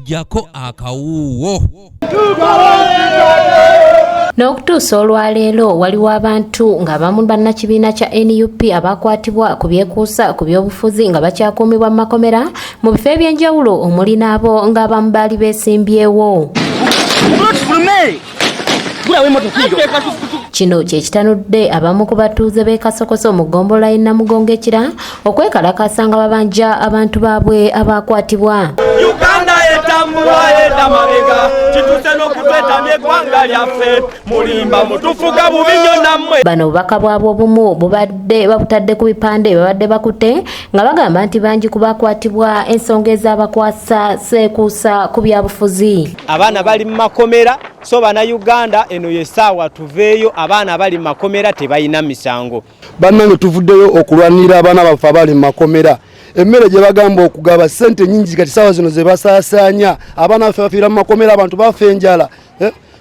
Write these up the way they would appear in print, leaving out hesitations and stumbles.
Jjako akawuuwo. N'okutuusa olwaleero waliwo abantu ng'abamu bannakibiina kya NUP abakwatibwa ku byekuusa ku byobufuzi nga bakyakuumibwa mu makomera mu bifo eby'enjawulo, omuli n'abo ng'abamu baali beesimbyewo. Kino kye kitanudde abamu ku batuuze b'e Kasokoso mu ggombolola y'e Namugongo Ekira okwekalakaasa nga babanja abantu baabwe abakwatibwa. Uganda etambula edda mabega, kituse n'okutwetamya eggwanga lyaffe. Mulimba, mutufuga bubi nnyo nammwe. Bano obubaka bwabwe obumu bubadde babutadde ku bipande babadde bakutte nga bagamba nti bangi ku bakwatibwa ensonga ez'abakwasa seekuusa ku byabufuzi. Abaana bali mu makomera, so bannayuganda, eno yessaawa tuveeyo. Abaana bali mu makomera, tebalina misango. Bannange, tuvuddeyo okulwanirira abaana baffe abali mu makomera. Emmere gye bagamba okugaba, ssente nyingi kati saawa zino ze basaasaanya, abaana baffe bafiira mu makomera, abantu bafa enjala.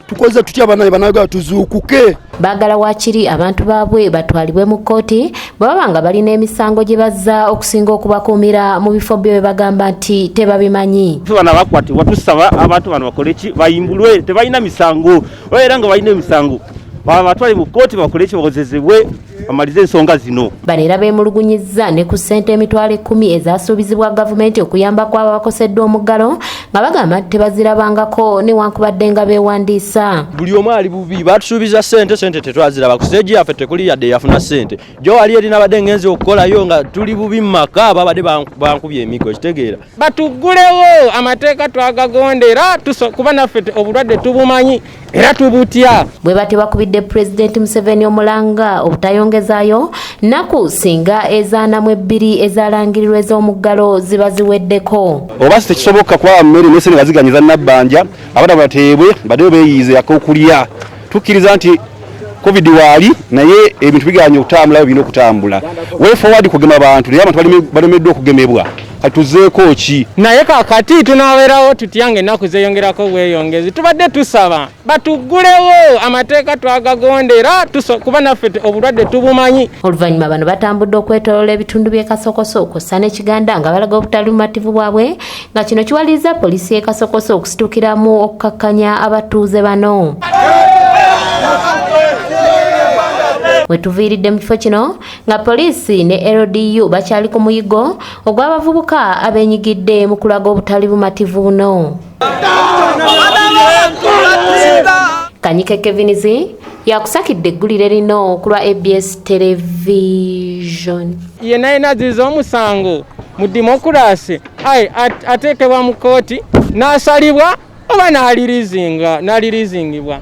Tukoze tutya bannange? Bannayuganda, tuzuukuke. Baagala waakiri abantu baabwe batwalibwe mu kkooti bwe baba nga balina emisango gye bazza, okusinga okubakuumira mu bifo byo bye bagamba nti tebabimanyi. Ffe bano abakwatibwa tusaba abantu bano bakole ki? Bayimbulwe, tebalina misango. Oba era nga balina emisango, babatwale mu kkooti, bakole ki? Bawozezebwe, bamalize ensonga zino. Bano era beemulugunyizza ne ku ssente 100,000 ezasuubizibwa gavumenti okuyambako abo abakoseddwa omuggalo, nga bagamba nti tebazirabangako newankubadde nga beewandiisa. Buli omu ali bubi. Batusuubiza ssente, sente tetwaziraba. Ku stage yaffe tekuli yadde yafuna ssente. Jo wali eri nabadde ngenze okukolayo nga tuli bubi mu maka, babadde bankubye emigo, kitegeera. Batuggulewo, amateeka twagagondera, kuba naffe obulwadde tubumanyi era tubutya. Bwe batyo bakubidde Pulezidenti Museveni omulanga obutayongezaayo nnaku singa ezaanamu ebbiri ezalangirirwa ez'omuggalo ziba ziweddeko. Oba si tekisoboka kuba mmere nesente nga ziganyiza nabbanja, abaana bateebwe baddeyo beeyiize akokulya. Tukkiriza nti COVID waali, naye ebintu biganye okutambula, birina okutambula. Way forward kugema bantu, naye abantu balemeddwa okugemebwa. Kati tuzeeko ki? Naye kakati tunabeerawo tutya nga ennaku zeeyongerako bweyongezi? Tubadde tusaba batuggulewo, amateeka twagagondera, kuba naffe obulwadde tubumanyi. Oluvannyuma bano batambudde okwetoloola ebitundu by'e Kasokoso kw'ossa n'Ekiganda nga balaga obutali bumativu bwabwe, nga kino kiwaliriza poliisi y'e Kasokoso okusitukiramu okukakkanya abatuuze bano. We tuviiridde mu kifo kino nga poliisi ne LDU bakyali ku muyigo ogw'abavubuka abeenyigidde mu kulaga obutali bumativu buno. Kanyike Kevinizi yakusakidde eggulire lino ku lwa ABS Television. Yenna yenna aziza omusango mu demokurasi aye ateekebwa mu kooti n'asalibwa oba n'alirizingibwa.